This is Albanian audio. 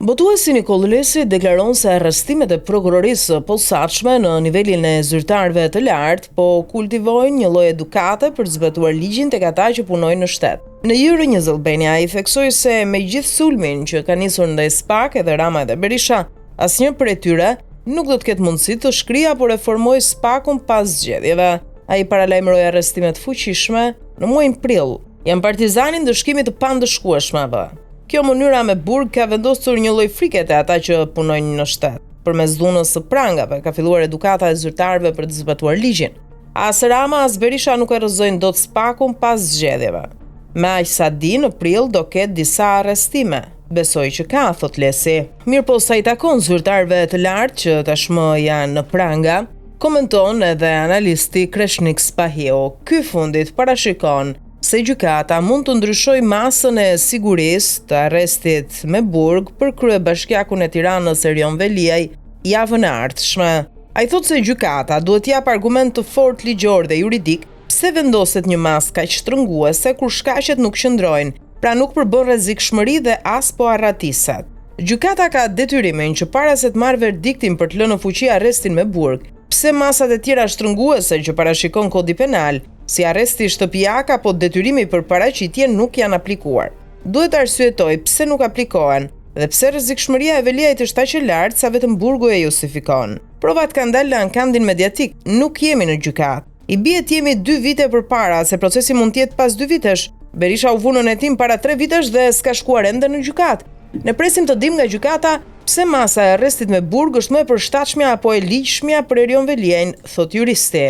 Botuesi Nikollë Lesi deklaron se arrestimet e Prokurorisë së Posaçme në nivelin e zyrtarëve të lartë po kultivojnë një lloj edukate për të zbatuar ligjin tek ata që punojnë në shtet. Në JR News Albania ai theksoi se me gjithë sulmin që ka nisur ndaj SPAK edhe Rama edhe Berisha, asnjë prej tyre nuk do të ketë mundësi të shkrijë apo reformojë SPAK-un pas zgjedhjeve. Ai paralajmëroi arrestime të fuqishme në muajin prill. Jam partizan i ndëshkimit të pandëshkueshmëve. Kjo mënyra me burg ka vendosur një lloj frike te ata që punojnë në shtet. Përmes dhunës së prangave ka filluar edukata e zyrtarëve për të zbatuar ligjin. As Rama as Berisha nuk e rrëzojnë dot SPAK-un pas zgjedhjeve. Me aq sa di në prill do ketë disa arrestime. Besoj që ka, thotë Lesi. Mirëpo sa i takon zyrtarëve të lartë që tashmë janë në pranga, komenton edhe analisti Kreshnik Spahiu. Ky i fundit parashikon se gjykata mund të ndryshojë masën e sigurisë të arrestit me burg për kryebashkiakun e Tiranës Erion Veliaj javën e ardhshme. Ai thotë se gjykata duhet të japë argument të fortë ligjor dhe juridik pse vendoset një masë kaq shtrënguese kur shkaqet nuk qëndrojnë, pra nuk përbën rrezikshmëri dhe as po arratiset. Gjykata ka detyrimin që para se të marrë verdiktin për të lënë në fuqi arrestin me burg, pse masat e tjera shtrënguese që parashikon Kodi Penal, si arresti shtëpiak apo detyrimi për paraqitje nuk janë aplikuar. Duhet të arsyetojë pse nuk aplikohen dhe pse rrezikshmëria e Veliajt është aq e lartë sa vetëm burgu e justifikon. Provat kanë dalë në ankandin mediatik, nuk jemi në gjykatë. I bie të jemi dy vite përpara, se procesi mund të jetë pas dy vitesh. Berisha u vu nën hetim para tre vitesh dhe s'ka shkuar ende në gjykatë. Ne presim të dimë nga gjykata pse masa e arrestit me burg është më e përshtatshmja apo e ligjshmja për Erion Veliajn, thotë juristi.